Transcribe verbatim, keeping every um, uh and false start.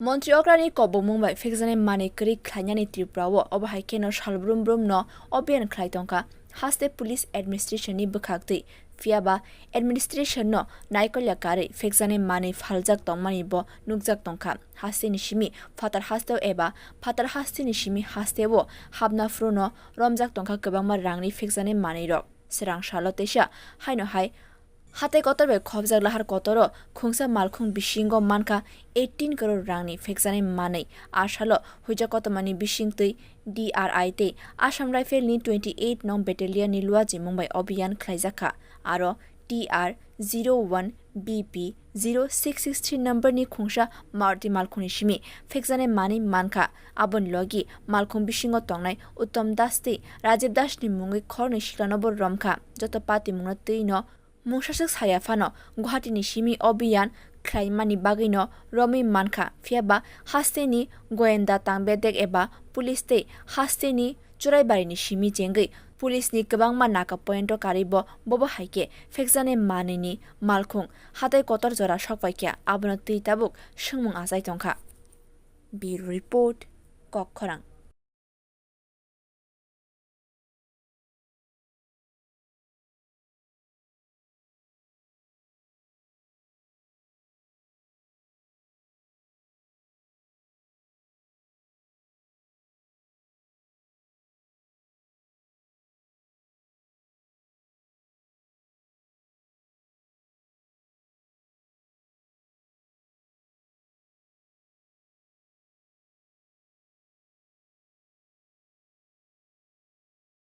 Montri okrani kobongmung bai phekjaknai manwi kwrwi khlainani Tripura o obo hai kheno sal brum brum no obiyan khlai tongkha haste police administration ni bwkhak twi. Phiya ba administration no naikolya karwi phekjaknai manwi phaljak tongmani bo nukjak tongkha. Hasteni simi phatar hasteo eba phatar hasteni simi hasteo hapna phuru no romjak tongkha kwbangma rangni phekjaknai manwi rok. Swrang salo teisa haino hai hatai kotor bai khopjak lahar kotoro khungsa malkhung bisingo mankha eighteen crore rangni phekjaknai manwi. A salo huijak kotormani bisingtwi D R I tei Assam Rifle ni twenty eight nong battalion ni luajimung bai obiyan khlaijakha. Aro T R zero one B P zero six six three number ni khungsa Maruti malkhungni simi phekjaknai manwi mankha. Aboni logi malkhung bisingo tongnai Uttom Das tei Rajiv Das ni mungwi khoroknwi siklano bo romkha. Joto patimungno twi no mungsaswk saya phano Guwahati ni simi obiyan khlaimani bagwi no romwi mankha. Phiya ba hasteni goyenda tang bedek eba police tei hasteni Churaibari ni simi chengwi police ni kwbangma naka point o karwi bo bobo hai khe phekjaknai manwi ni malkhung hatai kotor jora sokpai kha, abono twi tabuk swngmung achai tongkha. Bureau Report, Kokkhorang.